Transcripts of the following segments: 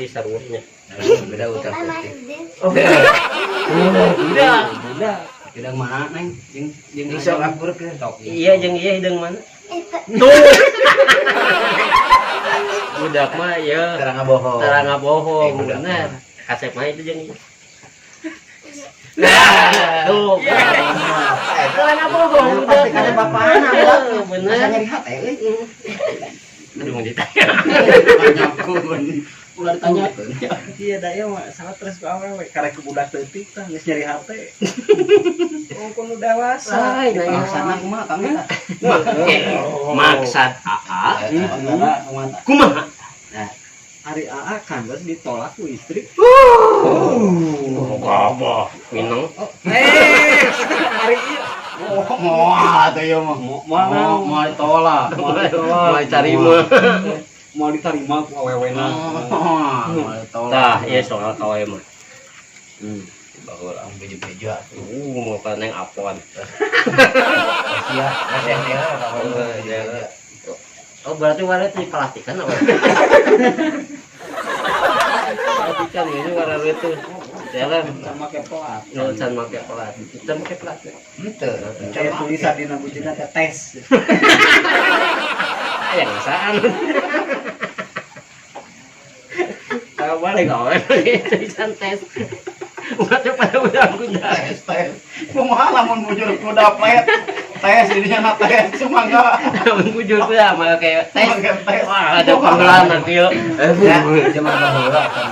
sih sarua nya. Beda utak putih. Oh, budak. Budak. Hidung mana, Neng? Jeung jeung Ini sok akur ke. Sok. Iya, jeung iya hideung mana? Tuh. Budak mah ya Terang bohong. Terang bohong, Eh, budak. Bener. Kasep mah itu jeung ieu. Nah, tuh. Terang bohong budak. Pasti kada bapana Iya, budak. bener. Asa nyeri hate euy. Aduh, mau ditanya. Tanyakeun. Ulah ditanyakeun. Iya, da ieu mah salah terus ku awewe karek ke budak leutik tah geus nyeri hate. Oh, kudu dewasa. Ay, nanya. Maksana kumaha, Kang, eta? Maksad AA Kumaha kumaha? Kumaha? Ari AA kan geus ditolak ku istri. Oh, gabah. Minang. Eh, ari ieu Oh, moal atuh ieu mah. Moal. Moal moal ditolak. Moal ditolak. Mulai cari mah. Mau diterima ku awewena. Moal ditolak. Tah, iya soal kawe mah. Bahwa ang bejo-bejo atuh. Mau ka neng apon. Sia, kasih dia kawan bejo-bejo. Oh, berarti warna itu diplastikan apa? Plastikan ini warna itu. Jalan. Sama make pelat. No, can make pelat. Can make pelat. Henteu. Kayak tulisan dina bujuna teh tes. Aya ngasaan. Kalau balik gawe tulisan tes. Buatnya pada udah kuda. Tes tes. Kumaha lamun bujur kuda plet. Tes ininya na tes sumangga. Bujur kuda mah kayak tes. Sumangga tes. Wah, ada panggilan nanti yo. Ya, zaman baheula kan.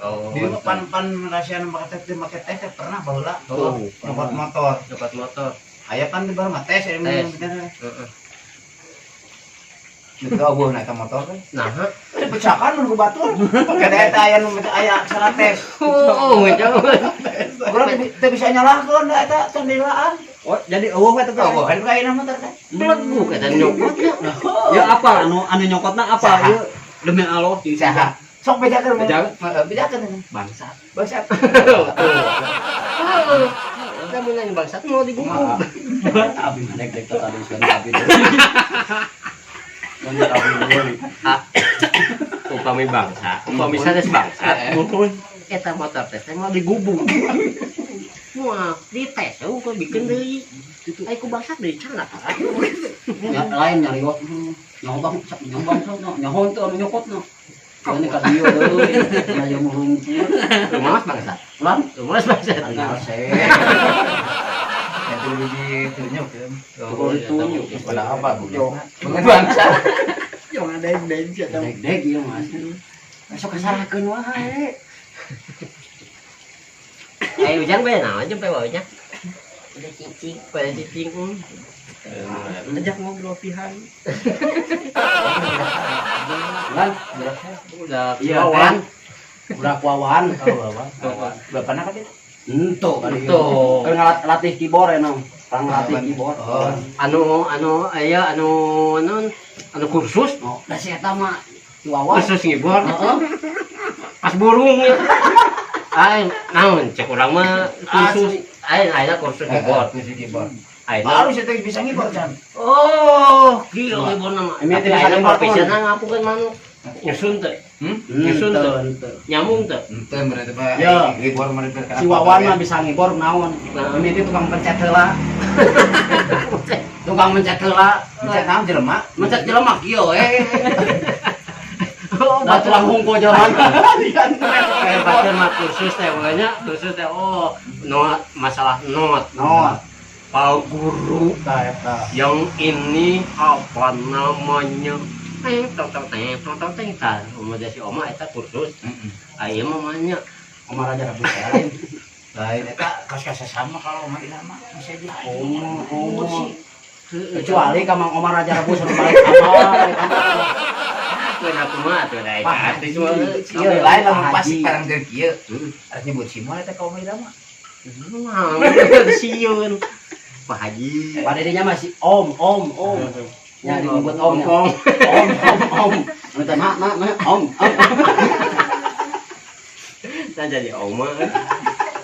Oh, Di pan pan rasian make tes make tes teh pernah baheula. Oh, Nyokot motor. Nyokot motor. Aya pan di baheula mah tes ya Tes. bener. Heeh. Itu eueuh na eta motor teh. Nah, Dipecahkan mun ku batur. Pake da eta aya nu aya aksara tes. Oh, jauh. Urang teu bisa nyalahkeun da eta can dilaan. Oh, jadi eueuh we teh. Eueuh kan ka motor teh. Belegu kata nyokotnya. Ya apa anu anu nyokotna apa ieu? Demi Allah di Saha? Sok bejakeun. Bejakeun. Heeh, bejakeun. Bangsat. Bangsat. Kita mau nanya bangsat mau digubuk. Abi mah dek dek tadi sudah abi. Mun abi dulu. Ah, upami bangsa, upami sanes bangsa. Muhun. Eta motor tes teh mau digubuk. Wah, dites eueuh kok bikin deui. Ai ku bangsat deui can lah. Ya, lain nyari waktu. Nyaho bang, nyaho bang, nyaho teu anu nyokotna. Ini ka dieu deui. Nah, ieu murung kieu. Lumaos bangsat. Lan, Lumaos bangsat. ari Itu ditunjuk ya. Oh, ditunjuk. Pada apa bu? Bangsa. Jangan ada yang deng sih eta. Deg-deg ieu mas. Besok kasarahkeun wae. Ayo ujang bae naon jeung bae nya. Udah cicing, pada cicing. Ajak ngobrol pihan. Lan, Udah Iya, wawan. Udah kuawan. Oh, bapak nak kan? Ento kali. Ento. Keur ngalatih keyboard ya, Nong. Perang ngelatih keyboard. Oh. Anu anu aya anu anu anu kursus, Oh, da si eta mah si Wawan. Kursus ngibor. Heeh. Pas burung ya. Ay, naon cek urang mah kursus. Ay, aya kursus ngibor. Kursus keyboard. Ayeuna Baru saya teh bisa ngibor can. Oh, gila ngibor nama. Ini Tapi teh bisa ayeuna ngibor, profesional ngapukeun manuk. Nyusun teh, Nyusun Ente, teu. Ente. Nyambung teh. Ente berarti pak. Ya. Ngibor mereka. Si Wawan mah bisa ngibor naon. Nah. Ini teh tukang pencet heula. Tukang mencet heula. Mencet naon jelema? Mencet jelema kieu we. Oh, Da tulang hungkul jelema. Kayak batur mah kursus teh pokoknya kursus teh, oh, not masalah not. Not. Pak guru Tah eta. yang ini apa namanya, teng tong tong teng tong tong teng tah udah si oma eta kursus. Heeh. Aya mamanya. Oma Raja Rabu teh lain. Lain eta kos kasa sama kalau Oma Ilama bisa di. Oma, oma. Sih. Kecuali ka Mang Omar Raja Rabu suruh balik kamar. Tuh aku mah tuh da eta artis mah. Iya, lain lamun pas Haji. sekarang dari kieu. Harus nyebut Simon eta ka Oma Ilama. Wah, sieun Pak Haji. Pada dinya masih om, om, om. Ya disebut om. Om. Om, om, om. Anu teh mak, mak, mak, om, om. Nah, jadi oma.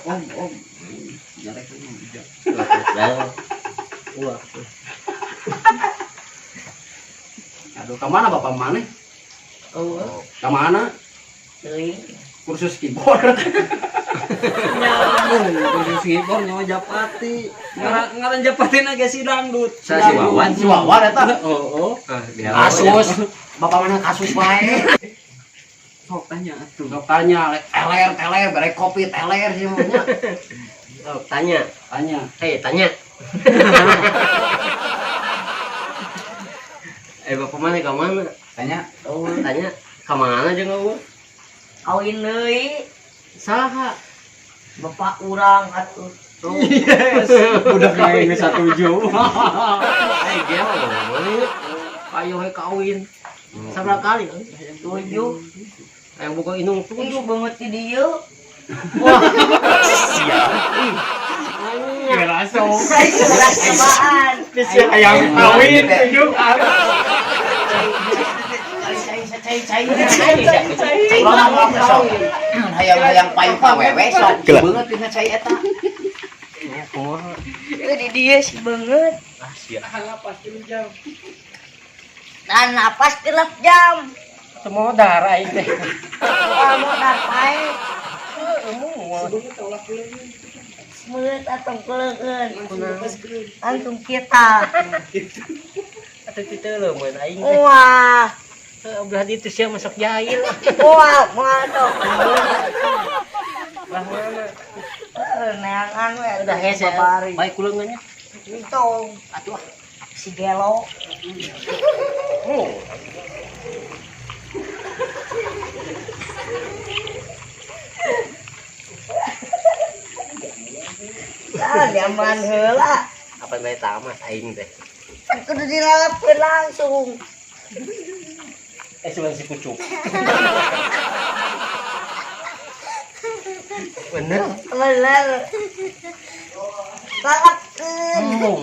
Om, om. Nyarek om. Wah. Aduh, kemana bapak mana? Oh, Ka mana? Teuing. Kursus keyboard. Nyambung kursus keyboard nyawa Japati. Ngaran ngaran Japati na ge si dangdut. Sa si Wawan. Si Wawan eta. Oh, oh. Ah, dia Kasus. Bapak mana kasus wae. Sok tanya atuh. Sok tanya, teler, teler, bare kopi teler sih maunya. Oh, tanya. Tanya. Eh, tanya. Eh, bapak mana ke mana? Tanya. Oh, tanya. Ke mana jeung eueuh? Kawin deui. Saha? Bapak urang atuh. Yes. Udah kawin geus satuju. Eh, dia mah ngomong ayo he kawin. Sabaraha kali? 7. Yang boga indung Ih, 7. beungeut di dieu. Wah. Sia. Langsung. Beras cobaan. Hayang kawin 7. Cai cai cai cai. Urang mah sok. Hayang-hayang payu ka wewe sok. Beungeut dina cai eta. Kumaha? Itu di dieu sih beungeut. Ah, sia. Napas 3 jam. Dan napas 3 jam. Semua darah aing teh. Wah, modar pae. Sebeungeut tolak kuleungeun. Sebeungeut atau kuleungeun. Langsung Langsung kita. Atuh kitu leumeun aing teh. Wah, Belah ditu sia masuk jahil. wah, moal tuh. Belah mana? Neangan we Udah hese. babari. Baik kuleungeunnya. Itu Atuh. si gelo. Oh. Ah, nyaman heula. Apa bae tamas aing teh. Kudu dilalapkeun langsung. Eh, cuman si kucuk. Bener. Bener. Lalapkeun. Embung.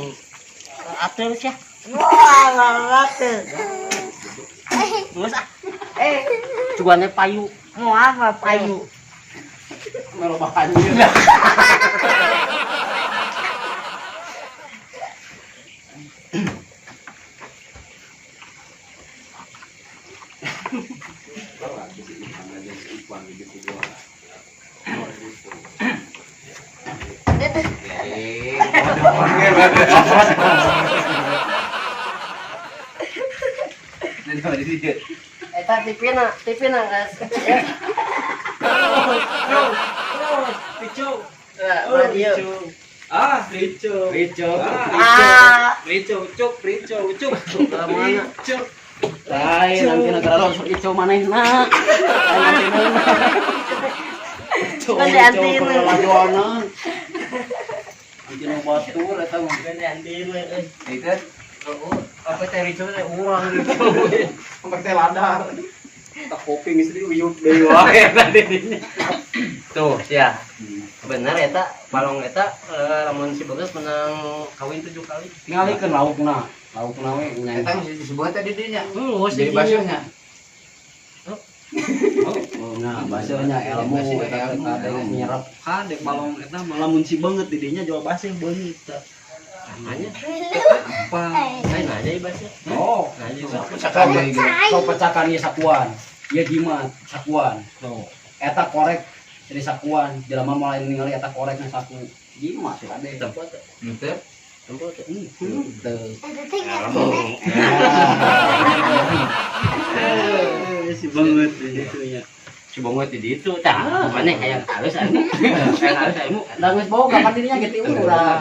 Atuh sia. Wah, lalapkeun. Geus ah. Eh, Cuannya payu. mau apa payu? Melo banjir. Eta TV-na, TV-na guys. Terus, terus, ricu. Nah, Oh, dia. ricu. Ah, ricu. Ricu. Ah, ricu. Ricu, cuk, ricu, cuk. Mana? Ricu. Lain nanti negara lo sok ico manehna. Lain nanti Ico Kan ico diantina. perlajuanan. Nanti nu batur eta mah. Bukan diantina euy. Itu Oh, apa teh ricu teh urang gitu. sampai teh ladar. Tak kopi geus diuyuk deui wae tadi dinya. Tuh, ya. Bener eta balong eta lamun si Bagas menang kawin 7 kali. Tingalikeun laukna. Laukna we nya. Eta geus disebut tadi dinya. Geus Jadi basuhnya. Oh, nah, baseuhnya ilmu eta teh kade nyerap. Kade balong eta mah lamun si beungeut di dinya jual baseuh beungeut tah. Nanya. Apa? Lain aja ibasnya. Oh, Nanya sok. sok sok pecakan ieu sakuan. Ieu jimat sakuan. Tuh. Eta korek jadi sakuan, jelema mulai ningali eta korek na saku. Jimat kade. Tempat teh. Henteu. Tempat teh. Teu. Eh, si beungeut di ditu nya. Si Bongot di ditu tah. Mana hayang halus anu. Hayang halus anu. Da geus boga kan dirinya gitu urang.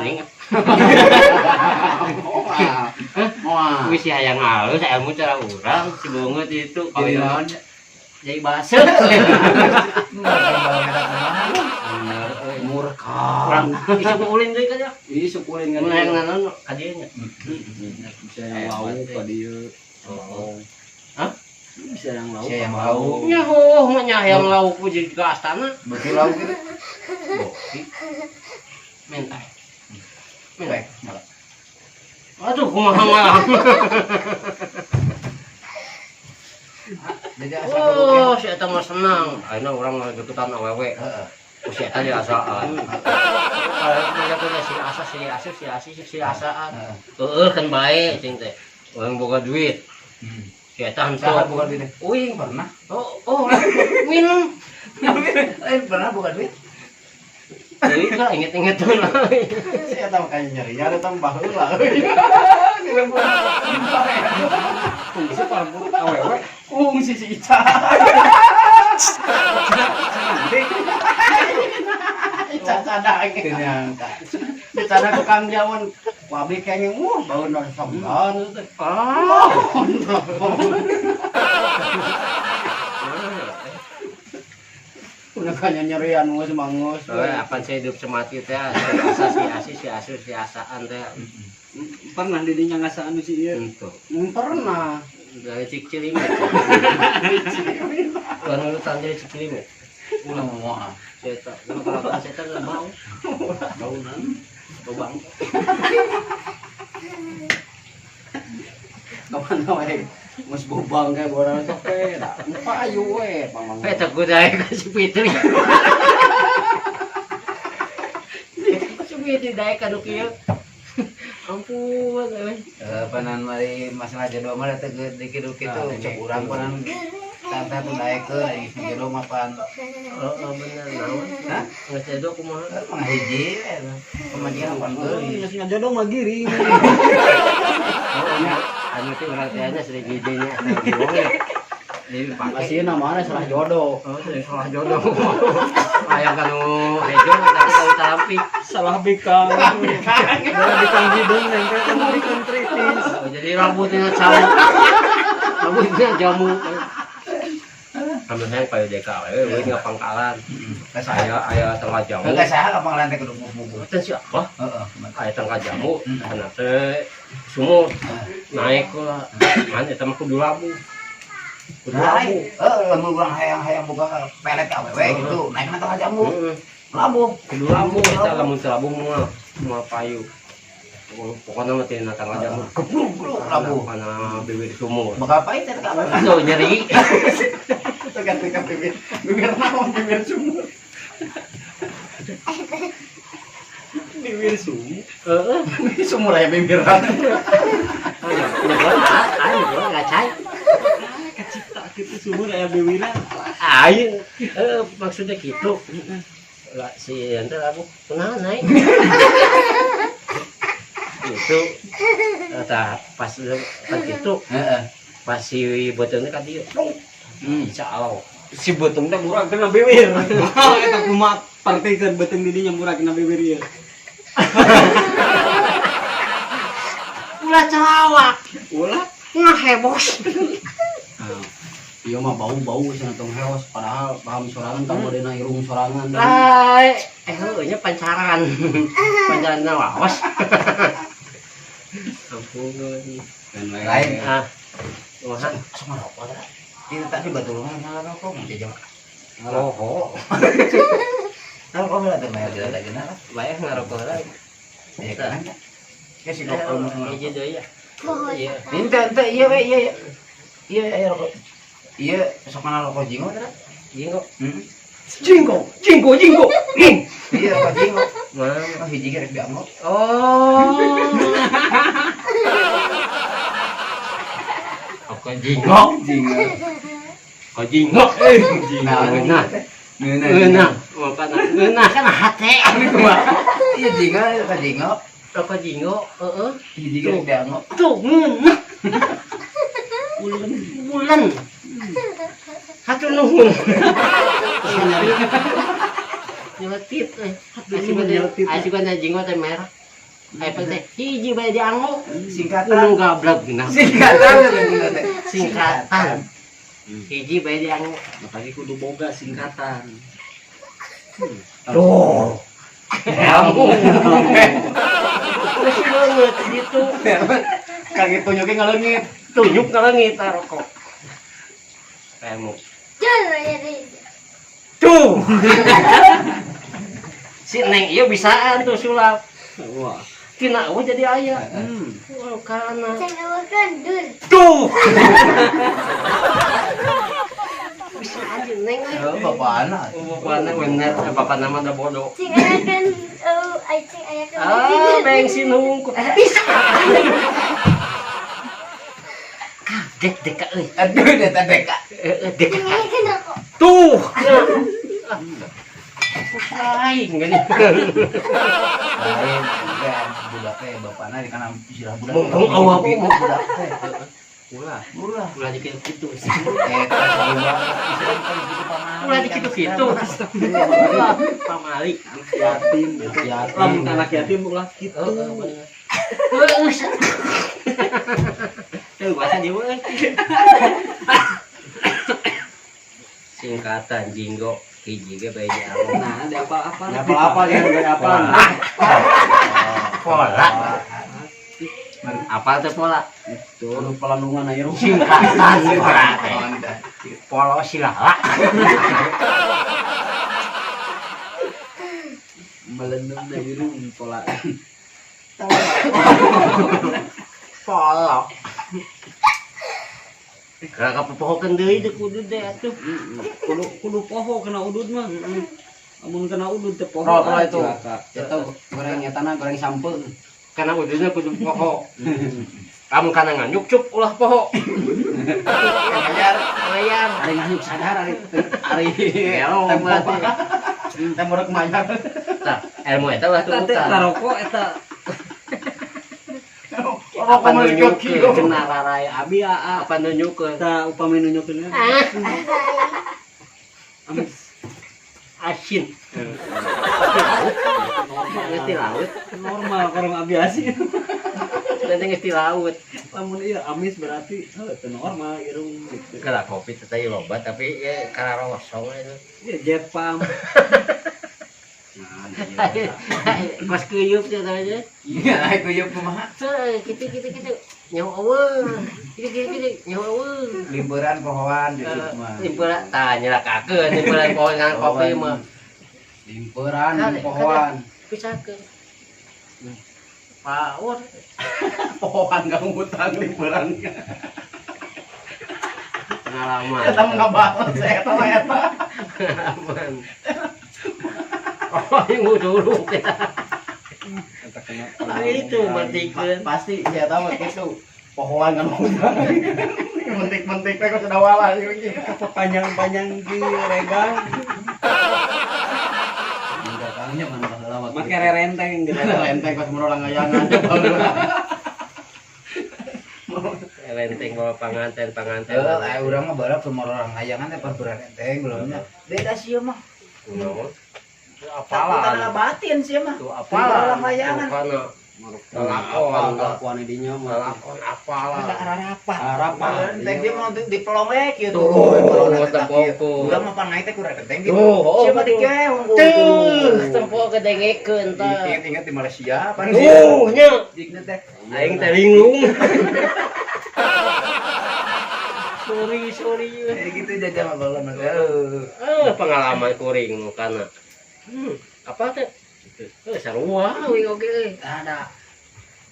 Moal. Moal. Wis si hayang halus ilmu cara urang si Bongot di ditu. Jadi naon? Jadi baseuh. Balong eta kumaha? Bener euy murka. Urang isuk ulin deui kan ya. Isuk ulin kan. Mun hayang nanon ka dieu nya. Bisa yang lauk ka dieu. Oh. Hah? Bisa yang lauk. Bisa yang lauk. Nyaho, mah nya hayang lauk ku jadi ke astana. Beuki lauk gitu. Boki. Minta. Minta. Baik, malah. Aduh, kumaha malah. Jadi asa Oh, si eta mah senang. Ayeuna urang mah deketan awewe. Heeh. Oh, si eta diasaan. Kalau si asa, si asup, si asi, si asaan. Heeh. Heeh, kan bae cing teh. Urang boga duit. Si eta henteu. Saha buka duit teh? Uing. Pernah. Oh, minum. Eh, pernah buka duit? Jadi kan inget-inget tuh lah. Si eta mah kayak nyeri, ada tambah heula. Fungsi parfum awewe. Kungsi si Ica. Ica sadang. Ternyata. Bicara ke Kang Jawan, wabli kayaknya, wah, bau nol somban. Ah. Udah kayaknya nyerian geus mangus. Oh, apa saya hidup semati teh, asa si asi si asu si asaan teh. Pernah didinya ngasaan nu si ieu. Itu. Pernah. Dari cik cilimit. Orang lu tanda cik cilimit. Ulah moal. Saya tak, kalau saya tak bau. Bau naon? Bau bang. Kapan wae geus bobang kayak borang sok we. Da payu we pamang. Eh, tak gudai ka si Fitri. Si Fitri daek ka nu kieu. Ampun, euy. Eh, panan mari masalah jodoh mah teh dikit kitu cek urang panan tante tuh daekeun ari jodoh mah pan. Heeh, bener naon. Hah? Geus jodoh kumaha? Eh, mah hiji we. Pamajikan pan geulis. Geus ngajodoh mah giring. Oh, anu teh urang teh nya sering gidenya. Jadi pake. Masih namanya salah jodoh. Oh, sering salah jodoh. Ayam kanu hejo tapi kalau tarampi. Salah bikang. Salah bikang hidung nempel kan bikang tritis. Oh, jadi rambutnya jamu. Rambutnya jamu. Kami saya payu DKW, we nggak pangkalan. Saya aya tengah jamu. Heuh saha ka pangkalan teh kudu bubu. Teh siapa? Heeh. Aya tengah jamu, anak teh sumur naik lah. Man eta mah kudu labu. Kudu labu. Naik, eh lamun urang hayang-hayang boga pelet awewe gitu, naik na tengah jamu. Heeh. Labuh. Kudu labu eta lamun teu labu moal moal payu. Pokoknya mah teh tengah jamu. Geblug geblug labuh. Kana bibir sumur. Bakal pahit teh ka awewe. Tuh nyeri. Tergantung ka bibir. Bibir naon bibir sumur. Bibir sumur. Heeh. Sumur aya bibiran. Ayo, nggak cai. Kacipta kitu sumur aya bibiran. Ayo, maksudnya gitu. Lah si ente labu kunaon naik. Itu tah pas pas gitu Heeh. pas si beuteungna ka dieu. Insya Allah. Si beuteung teh murah kena bibir. Eta kumaha partikeun beuteung di dinya murah kena bibir ieu. Ulah celawak, Ulah ngahebos. Iya mah bau-bau cenah tong heos padahal paham sorangan kamu dina irung sorangan. Lah, heueuh nya pancaran. Pancaran lawas. Ampun. Lain. Ah. Kumaha? Sok ngarokok teh. Itu tadi batur mah ngarokok mun jajang. Ngarokok. Ngarokok heula teh mah jelas geuna lah. Bae ngarokok lah. Ya kan. Ya si rokok mah ngarokok. Hiji deui ya. Iya. Ente ente iya we iya iya. Iya iya rokok. Iya sok mana rokok jinggo teh. Jinggo. Heeh. Jinggo, jinggo, jinggo. Ing. Iya rokok jinggo. Mana? Mah hiji ge rek diamok. Oh. Oke jinggo. Jinggo. Kok jinggo. Nah, Ngeunah. Ngeunah. Ngeunah. Makana ngeunah kan hate. Iya jinggo rokok jinggo. Rokok jinggo, heeh. Hiji ge rek diamok. Tuh ngeunah. Bulan. Bulan. Hatur nuhun. Nyeletit eh. Nyeletit. Asih bade jinggo teh merah. Aya teh hiji bae dianggo. Singkatan. Gunung gablek geunah. Singkatan teh. Singkatan. Hiji bae dianggo. Makanya kudu boga singkatan. Tuh. Kamu. Terus banget gitu. Kang itu nyuki ngaleungit. Tunjuk ngaleungit rokok. Kamu. Tuh. Si Neng iya bisaan tuh sulap. Wah. Tina eueuh jadi aya. Hmm. Wah, kana. Dur. Tuh. Bisa aja Neng euy. Oh, bapak anak. Oh, bapakna bener, bapakna mah da bodoh. Cing ayakan, oh, ay cing ayakan. Ah, bensin hungkul. Bisa. Dek deka euy. Aduh, eta deka. Deka. Dengekeun aku. Tuh. Lain gini. Lain, kan budak teh bapakna di kana sirah budak. Mumpung awak gitu budak teh. Ulah, Ulah. ulah dikitu-kitu. Eta sarua isirah kan gitu pamali. Ulah dikitu-kitu. Pamali. Yatim. Yatim. Lamun anak yatim ulah kitu. Heeh. Tuh bahasa Jawa euy. Singkatan jinggo hiji ge bae jago. Nah, ada apa-apa. Apa-apa ya, udah apa. Pola. Apa teh pola? Anu pelandungan air. Singkatan pola teh. Polo silala. Melendung dari irung pola. Polo. Karena kapopohokeun deui teh kudu teh atuh. Kudu kudu poho kena udud mah. Amun kena udud teh poho. Roh, roh itu. Cilaka. Itu goreng etana goreng sampe. Karena ududnya kudu poho. Kamu kana nganyuk cuk ulah poho. Bayar. Mayar. Ari nganyuk sadar ari ari Gelo tempo. berarti. Tempo rek mayar. Tah, ilmu eta ulah Eta teh turutan. taroko eta Apa nunjukkeun? Cenah rarai abi aa. Apa nunjukkeun? eta upami nunjukeun. Amis Asin. Geus di laut. normal korong abi asin. Nanti geus di laut. Lamun ieu amis berarti heuh teu normal irung gitu. Kalau kopi teh teh loba tapi ya karena rosong itu. Ya jet pump. Nah, iya. Kos kuyup teh tadi. Iya, itu kumaha? Gitu gitu gitu. Nyawa eueuh. Gitu gitu gitu. Nyawa eueuh. Limburan pohoan di situ mah. Limpuran tah nyelakakeun limpuran pohon ngan kopi mah. Limperan pohoan. Pisakeun. Paur. Pohoan gak ngutang limperan. Pengalaman. Eta mah ngabales eta mah eta. Pengalaman. Oh, yang dulu kita. Eta kena. Ah, itu mertikeun. Pasti si eta mah kitu. Pohoan kan ngutang. Mentik-mentik teh kok sedawala ieu. Panjang-panjang di regang. Datangnya mana baheula waktu. Make rerenteng gitu. Lenteng pas mun orang ngayangan. Lenteng bawa panganten panganten. Heuh, aya urang mah baheula keur orang ngayangan teh pas berenteng belumnya. Beda sih mah. Kunaon? Takutan Apalan. batin sih mah. Tuh Orang apalan. layangan. Kana Lakon kelakuan dinya mah. lakon apalan. Harapan. Harapan. Renteng dia mau di pelongek gitu. Tuh, tempoku. Urang mah pan naik teh kurang renteng gitu. Tuh, oh, Siapa dikewe unggul. Tuh, tempo kedengekeun tah. Ingat-ingat di Malaysia pan Tuh, nya. Jikna teh. Aing teh linglung. Sorry, sorry. Jadi gitu jajan mah baheula mah. Pengalaman kuring nu kana. Apa teh? Sarua we oge euy. Ada.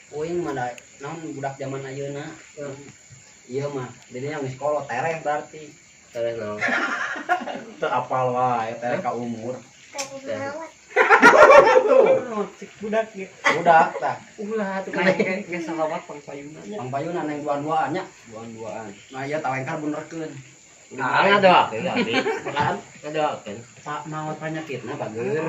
Uing mah da naon budak zaman ayeuna. Iya mah, dinya geus kolot tereh berarti. Tereh naon? Teu apal wae tereh ka umur. Tadi mawat. Cek budak ge. Budak tah. Ulah atuh Naik ge ge salawat pangpayuna nya. Pangpayuna neng dua-duaan nya. Duaan-duaan. Nah ieu tawengkar benerkeun. Ah, ngadoakeun abi. Kan Ngadoakeun. Pak maot panyakitna bager.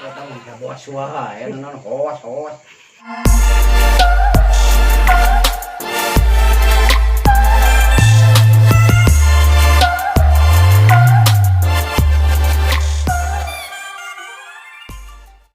Eta mah bos wae, naon hoas hoas.